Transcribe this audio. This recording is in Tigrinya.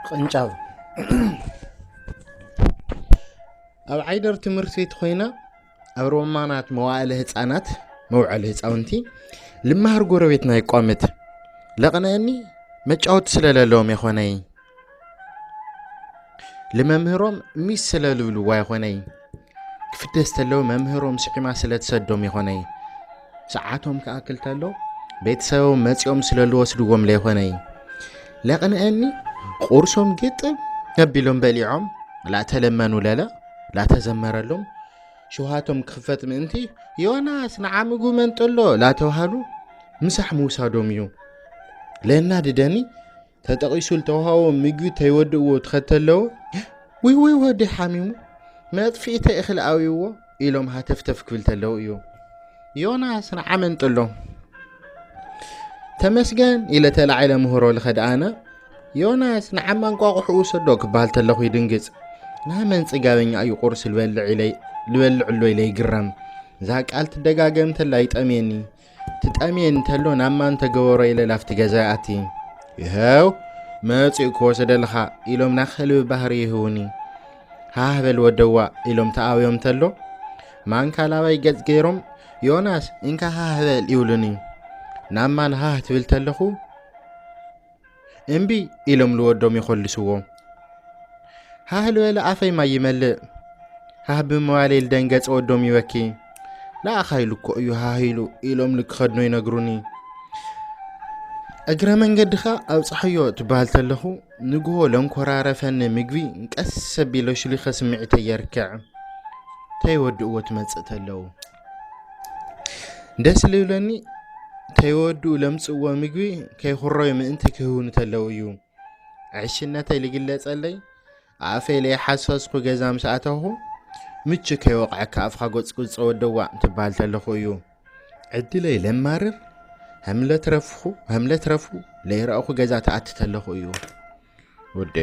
ቅንጫብ ኣብ ዓይደር ትምህርቲ ቤት ኮይና ኣብ ሮማናት መዋእለ ህፃናት መውዓሊ ህፃውንቲ ልመሃር ጎረቤትና ይቋምት። ለቕነአኒ መጫወቲ ስለለለዎም የኾነይ፣ ልመምህሮም ሚስ ስለልብልዋ ይኾነይ፣ ክፍደስ ተለው መምህሮም ስዒማ ስለትሰዶም ይኾነይ፣ ሰዓቶም ክኣክል ተሎ ቤተሰቦም መፂኦም ስለልወስድዎም ለይኾነይ፣ ለቕነአኒ ቁርሶም ግጥም ነቢሎም በሊዖም ላተለመኑ ለለ ላተዘመረሎም ሽውሃቶም ክኽፈት ምእንቲ ዮናስ ንዓምጉ መንጥሎ ላተባሃሉ ምሳሕ ምውሳዶም እዩ። ለናድደኒ ተጠቒሱ ልተዋሃቦ ምግቢ ተይወድእዎ ትኸተለዎ ውይ ውይ ወዲ ሓሚሙ መጥፍኢተ እኽል ኣውይዎ ኢሎም ሃተፍተፍ ክብል ተለዉ እዩ። ዮናስ ንዓመንጥሎ ተመስገን ኢለ ተላዒለ ምህሮ ልኸድኣነ ዮናስ ንዓማ እንቋቑሑ ውሰዶ ክበሃል ተለኹ ይድንግጽ። ናመን ጽጋበኛ እዩ ቁርሲ ልበልዕ ኢለ- ልበልዕ ኣሎ ኢለ ይግረም። እዛ ቃል ትደጋገም ተላ ይጠምየኒ። ትጠምየኒ ተሎ ናብ ማን ተገበሮ ኢለ ላፍቲ ገዛ ይኣቲ። ይኸው መጺኡ ክወስደልኻ ኢሎም ናኸልቢ ባህሪ ይህቡኒ። ሃህ በል ወደዋ ኢሎም ተኣውዮም ተሎ ማንካ ላባይ ገጽ ገይሮም ዮናስ እንካ ሃህ በል ይብሉኒ። ናብ ማን ሃህ ትብል ተለኹ እምቢ ኢሎም ልወዶም ይኾልስዎ። ሃህ ልበለ ኣፈይ ማይ ይመልእ። ሃህ ብምባለይ ልደንገጸ ወዶም ይበኪ። ንኣኻ ኢሉ እኮ እዩ ሃህ ኢሉ ኢሎም ልክኸድኖ ይነግሩኒ። እግረ መንገድኻ ኣብጽሓዮ ትበሃል ተለኹ ንግሆ ለንኮራረፈኒ ምግቢ ቀስ ኣቢለ ሽሊኸ ስምዒተይ የርክዕ። ተይወድእዎ ትመጽእ ተለው ደስ ልብለኒ ተይወድኡ ለምጽእዎ ምግቢ ከይኹረዩ ምእንቲ ክህውኑ ተለው እዩ። ዕሽነተይ ልግለጸለይ ኣፈይ ለይሓሰስኩ ገዛ ምስ ኣተኹ ምቹ ከይወቕዐካ ኣፍኻ ጎጽጉጸ ወደዋ ትበሃል ተለኹ እዩ። ዕድለይ ለማርር ሃምለትረፍኹ ሃምለትረፉ ለይረእኹ ገዛ ተኣቲ ተለኹ እዩ። ወደ